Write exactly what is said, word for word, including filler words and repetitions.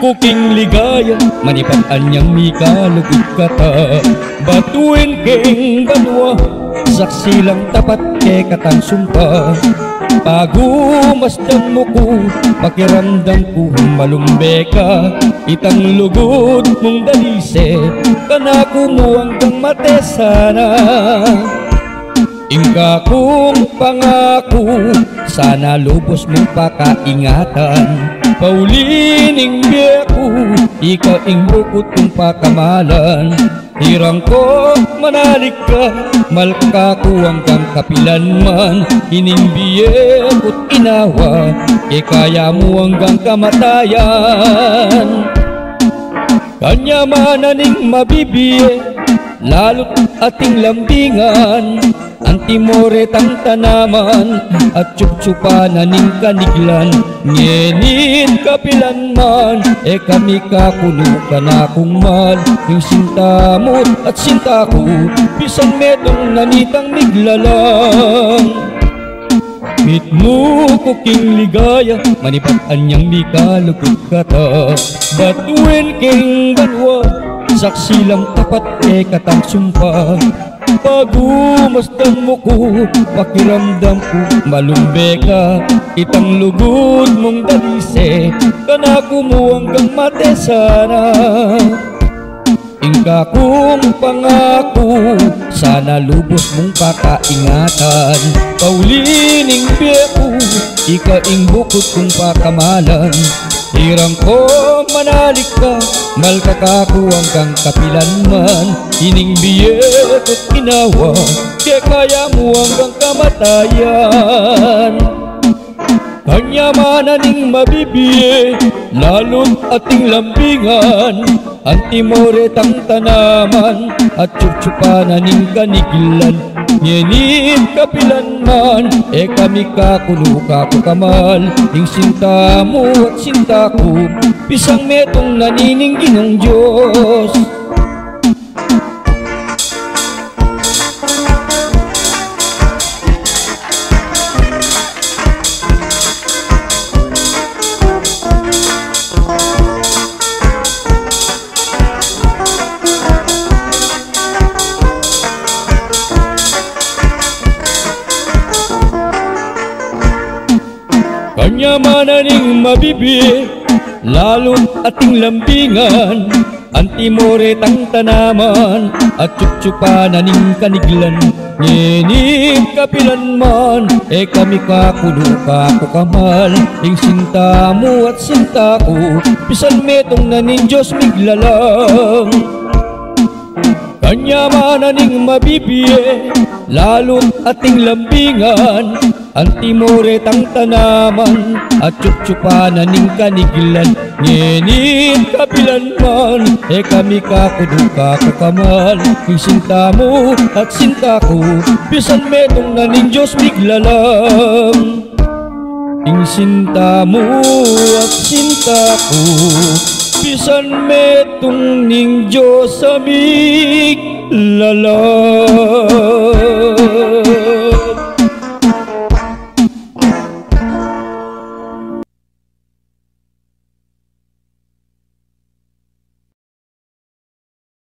Ku king ligaya, manibat anyang mikalugud kata, batuin keng banua, saksi lang tapat kekatang sumpa. Pagumasdan mu ku, pakiramdam ku malumbe ka, itang lugud mung dalise, kanaku mu anggang mate sana. Ing kakung pangaku, sana lubus mung pakaingatan, pauli ning bie ku, ika ing bukut kung pakamalan. Hirang ku manalik ka, mal ka ku anggang kapilan man, ining bie ku't inawa, kekaya mu anggang kamatayan. Kanyamanan ning mabibie, lalu't ating lambingan, antimo retang tanaman, at supsupan na ning kaniglan. Ngeni't kapilan man, e ka mikakunu, kanakung mal, ing sinta mu at sinta ku, pisan metung na nitang miglalang. Mitmu ku king ligaya, manibat anyang mikalugud kata, batuin keng banua, saksi lang tapat kekatang sumpa. Pagumasdan mu ku, pakiramdam ku malumbe ka, itang lugud mung dalise, kanaku mu anggang mate sana. Ing kakung pangaku, sana lubus mung pakaingatan, pauli ning bie ku, ika ing bukut kung pakamalan. Hirang ku manalik ka, mal ka ku anggang kapilan man, ining bie ku't inawa, kekaya mu anggang kamatayan. Kanyamanan ning mabibie, lalu't ating lambingan, antimo retang tanaman, at supsupan na ning kaniglan. Ngeni't kapilan man, e ka mikakunu, kaku ka mal, ing sinta mu at sinta ku, pisan metung na nining Ginung Dios. Kanyamanan ning mabibie, lalu't ating lambingan, antimo retang tanaman, at supsupan na ning kaniglan. Ngeni't kapilan man, e ka mikakunu, kaku ka mal, ing sinta mu at sinta ku, pisan metung na ning Dios miglalang. Kanyamanan ning mabibie, lalu't ating lambingan, antimo retang tanaman, at supsupan na ning kaniglan. Ngeni't kapilan man, e ka mikakunu, kaku ka mal, ing sinta mu at sinta ku, pisan metung na ning Dios miglalang. Ing sinta mu at sinta ku, pisan metung ning Dios a miglalang.